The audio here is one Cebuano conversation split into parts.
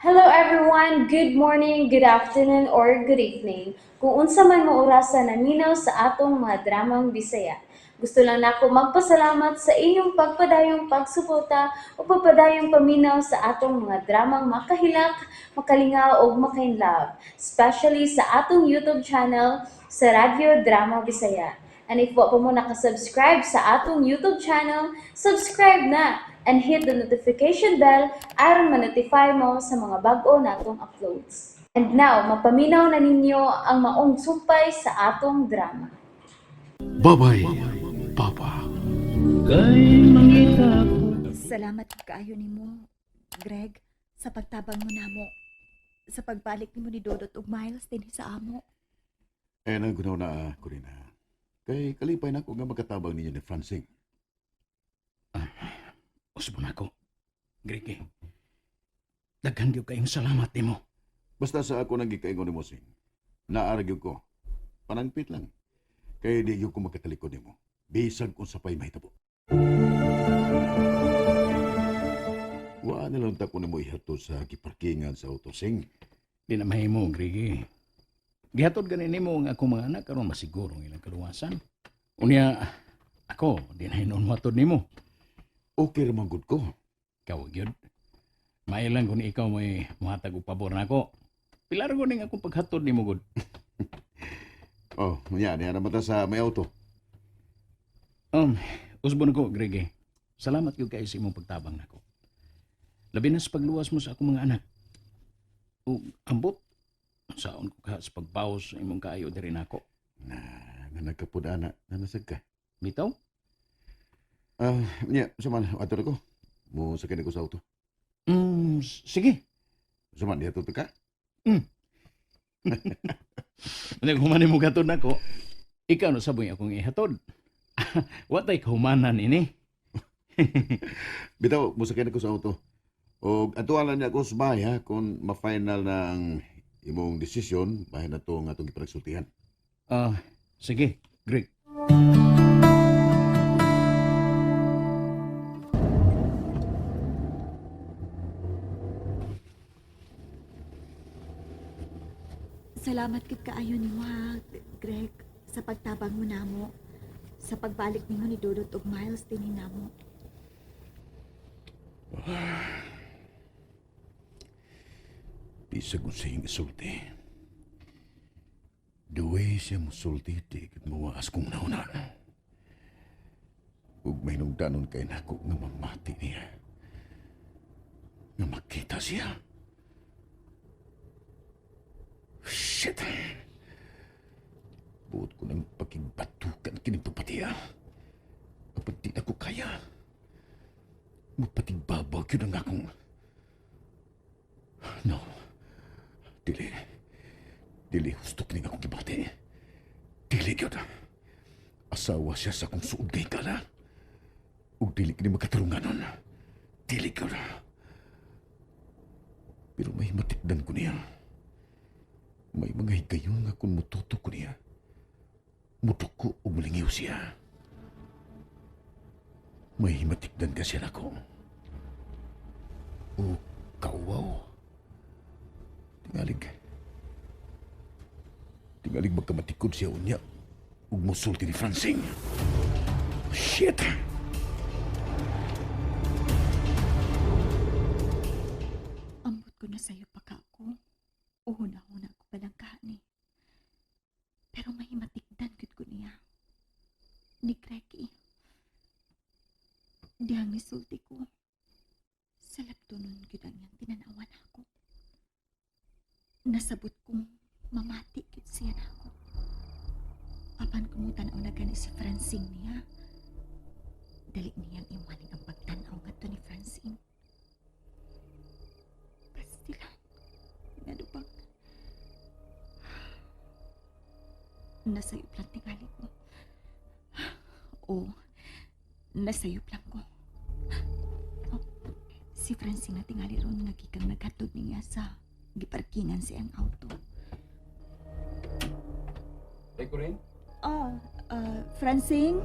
Hello everyone! Good morning, good afternoon, or good evening. Kung unsa man mo orasa naminaw sa atong mga dramang Bisaya. Gusto lang nako magpasalamat sa inyong pagpadayong pagsuporta o pagpadayong paminaw sa atong mga dramang makahilak, makalingaw ug makainlove, especially sa atong YouTube channel sa Radyo Drama Bisaya. And if wa pa mo nakasubscribe sa atong YouTube channel, subscribe na and hit the notification bell aron ma-notify mo sa mga bag-o natong uploads. And now, mapaminaw na ninyo ang maong sumpay sa atong drama. Babay, Papa. Salamat kaayo nimo, Greg, sa pagtabang mo namo. Sa pagbalik nimo ni Dodot ug Miles dinhi sa amo. Eh, nang gunaw na, Corina. Kay kalipay na ako nga magkatabang ninyo ni Francing. Usbon ako. Greg, eh. Daghan gyud kayong salamat nimo. Basta sa ako nang gikaingon ni Mosing, naaragyo ko. Panangpit lang. Kay di gyud ko magkatalikod nimo. Bisag kung sapay mahitabo. Wa na lang ta ko nimo ihatod sa giparkingan sa auto, Sing. Di na mahimo, Greg, eh. Gihatod gani nimo ang akong mga anak aron masiguro ang ilang kaluwasan. Unya, ako, di na hinuon mohatod nimo. Okay ra man gud ko. Ikaw gyud. Mailang kung ikaw may muhatag og pabor nako. Pilar ko ning akong paghatod nimo gud. Oh, unya niya naman ta sa may auto. Usbon ko, Greg, eh. Salamat gyud kay sa imong pagtabang nako. Labi na sa pagluwas mo sa akong mga anak. Ug ambot saon ko ka sa pagbawas sa imong kaayo diri nako. Na, na nagkapud ana, nanasag ka. Bitaw? Ah, unya, sa man ato ko. Mo sakay ko sa auto. Sige. Sa man dihatod ka? Unya kung human mo gatod nako, ikaw no saboy akong ihatod. Wa tay kahumanan ini. Bitaw, musakay na ko sa auto. O atuan lang niya ako sa bahay ha, kung ma-final na ang imong desisyon, bahay na to nga itong ipagsultihan. Ah, sige, Greg. Salamat gid kaayo nimo ha, Greg, sa pagtabang mo namo. Sa pagbalik nimo ni Dodot ug Miles dinhi namo. Bisag kung siyang isulti. Duwe siya musulti, di kit mawaas kong nauna. Ug may nungdanon kay nako nga mamati niya. Nga makita siya. Shit! Buot ko ng pakigbatukan kining pagpatiya. Apan di na ko kaya. Mapatigbabag yun ang akong. No. Dili. Dili husto kining akong gibati. Dili gyud. Asawa siya sa akong suod kay kala. Ug dili kini makatarunganon. Dili gyud. Pero may matikdan ko niya. May mga higayon nga kung mututo ko niya. Mutuko ug malingiw siya. May matikdan ka siya nako. O kauwaw. Tingalig. Tingalig magkamatikod siya unya. Ug musulti ni Francing. Shit! Ambot ko na sayo pa ka ako. Uhuna-huna ko palang kahani. Pero may matikdan gud ko niya. Ni Greg eh. Dihang nisulti ko. Sa laptunon gud ang iyang tinanawan ako. Nasabot kong mamati gud siya nako. Apan kumutan-aw na gani si Francine niya. Dali niyang iwaning ang pagtan-aw ngadto ni Francine. Pasti lang. Ngano bang? Nasayop lang tingali ko. Oo, nasayop lang ko. Oh, si Francine na tingali ron nga gikang naghatod niya sa giparkingan sa iyang auto. Tay ko rin. Ah, Francine?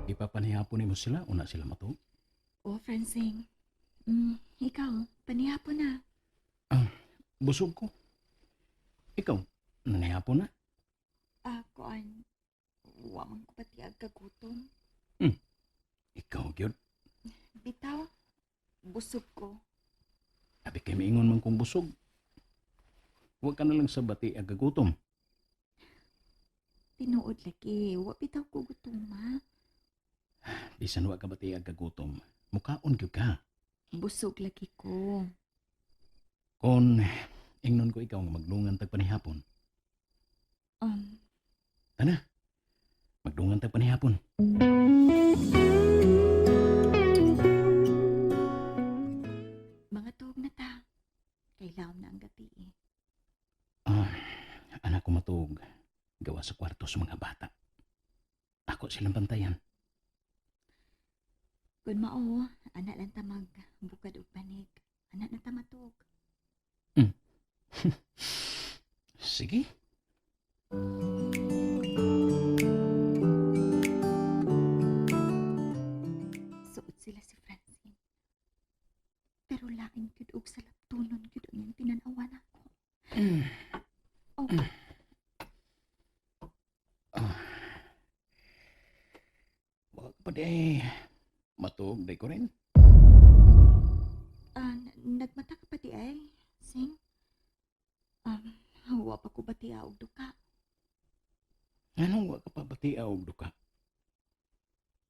Ipapanihapon nimo sila una sila matuog. Oh, Francine. Ikaw, panihapon na. Busog ko. Ikaw, nanihapon na. Ah, kuan. Wa man ko patiag kagutom. Ikaw, gyud. Bitaw, busog ko. Abi kay miingon man kong busog. Huwag ka na lang sa bati agagutom. Tinuod lagi, wa bitaw ko gutoma. Bisan wa ka bati agagutom, mukaon gyud ka. Busog lagi ko. Kon ingnon ko ikaw nga magdungan tag panihapon. Magdungan tag panihapon. Mga tuog na ta. Kailaom na ang gabi eh. Ah, anak ko matuog. Gawa sa kwarto sa mga bata. Ako silang bantayan. Kun mao, ana lang ta mag bukad og panig. Ana na ta matuog. Sige. Suot sila si Francine. Pero lain gyud og sa laptunon gyud ang iyang tinan-awan ako. Oh, Ah. Wa ka pa di ay matuog day ko rin. ah, nagmata ka pa di ay, Sing? Wa pa ko bati og duka. Anong wa ka pa bati og duka?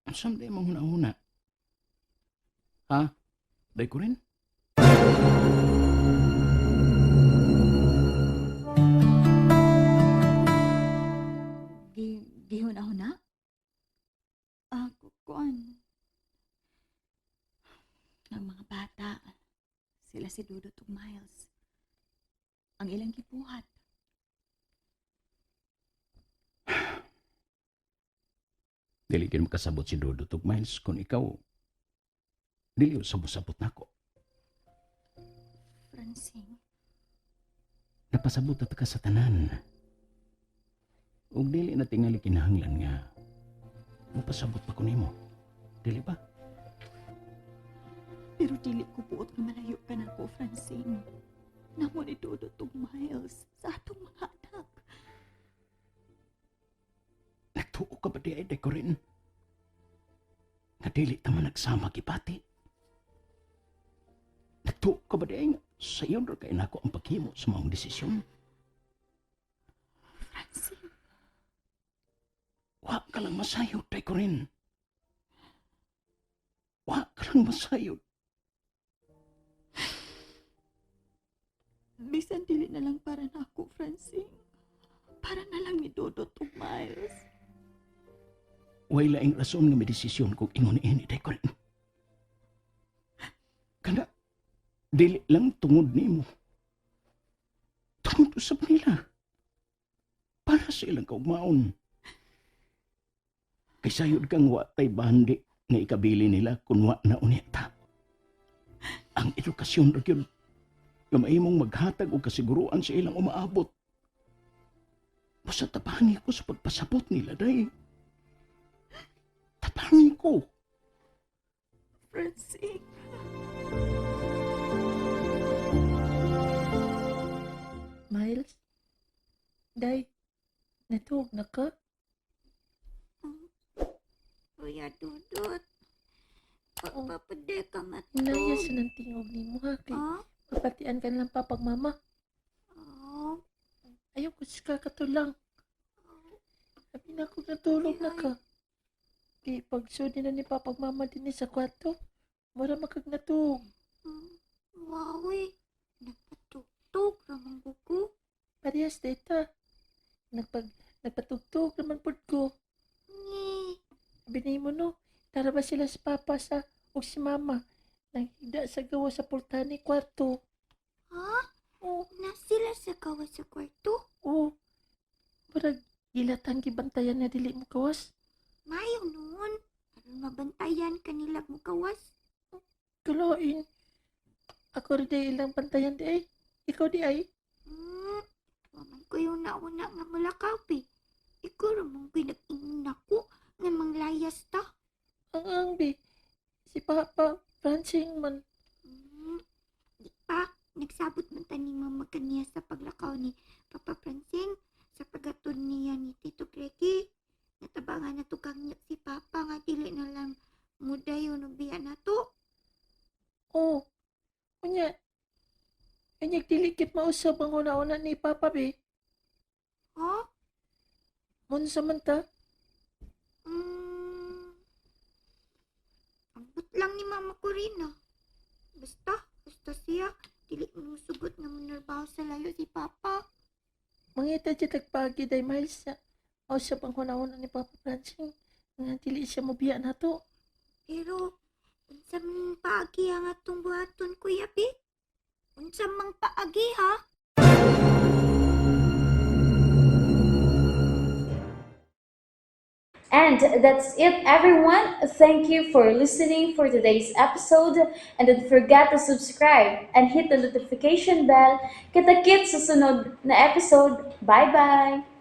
Ang day mong huna-huna? Ha? Day ko rin? Gi gihuna-huna? Ah, kuan. Ang mga bata, sila si Dudot ug Miles. Ang ilang gibuhat. Dili gyud makasabot si Dodo ug Miles kung ikaw dili sabot-sabot nako. Francine, Napasabot at ka sa tanan. Ug dili na tingali kinahanglan nga mapasabot pa ko nimo. Dili ba? pero dili ko buot nga malayo ka nako, Francine. Namo ni Dudot ug Miles sa atong mga anak. Nagtuo ka ba di ay ko rin? Nga dili ta man nagsama gibati. Nagtuo ka ba di ay nga sayon ra kay nako ang paghimo sa maong desisyon? Francine, Wa ka lang masayod, day ko rin. Wa ka lang masayod. bisan dili na lang para nako, Francine. Para na lang ni Dudot ug Miles. Way laing rason nga may desisyon kung ingon ini, day ko rin. Kana, dili lang tungod nimo. Tungod usab nila. Para sa ilang kaugmaon. Kay sayod kang wa tay bandi nga ikabili nila kun wa na unya ta. Ang edukasyon ra gyud nga mahimong maghatag og kasiguruan sa ilang umaabot. Basta tabangi ko sa pagpasabot nila, day. Tabangi ko. Francine. Miles? Day, natuog na ka? Kuya Dudut, pagpapaday ka Hinaya sa ng tingog ni mo ha, kay Ha? mapatian ka lang papag mama. Oh, Ayaw ko siya katulang. Sabi na ako natulog na ka. Kay pagsudi na ni papag mama din sa kwarto, mura makag natuog. Wawi, nagpatugtog ramang gugo. Parehas data. Nagpag, nagpatugtog naman pod ko. Ngi, Sabi ni mo no, tara ba sila sa papa sa o si mama? Nanghida sa gawa sa pultani kwarto. ha? Oo, Na sila sa kawa sa kwarto? oo. Murag, gilatan gibantayan na dili mo kawas. Mayo noon. Aron mabantayan kanila mo kawas. Tuloyin. Ako rin di ilang bantayan di ay. Ikaw di ay. Waman ko yung nauna nga mulakaw eh. Ikaw ramang ko'y nag-ingon ako nga manglayas ta. Ang ang di. Si Papa, Francing man. Nagsabot man ta ni Mama kaniya sa paglakaw ni Papa Francing sa paghatod niya ni Tito Greggy. Natabangan na to kang si Papa nga dili na lang mudayon og biya nato. Oh, unya. Unya, dili kit mausab ang una-una ni Papa, be. Ha? Unsa man ta? Ambot lang ni Mama Corina. Basta, basta siya. Dili mo sugot nga manarbaho sa layo si Papa. Mangita siya tagpagi day Miles sa mausab ang una-una ni Papa Francing nga dili siya mobiya nato. Pero, unsa man paagi ang atong buhaton, Kuya Bi? Unsa mang paagi, ha? And that's it, everyone. Thank you for listening for today's episode. And don't forget to subscribe and hit the notification bell. Kita-kits sa sunod na episode. Bye-bye!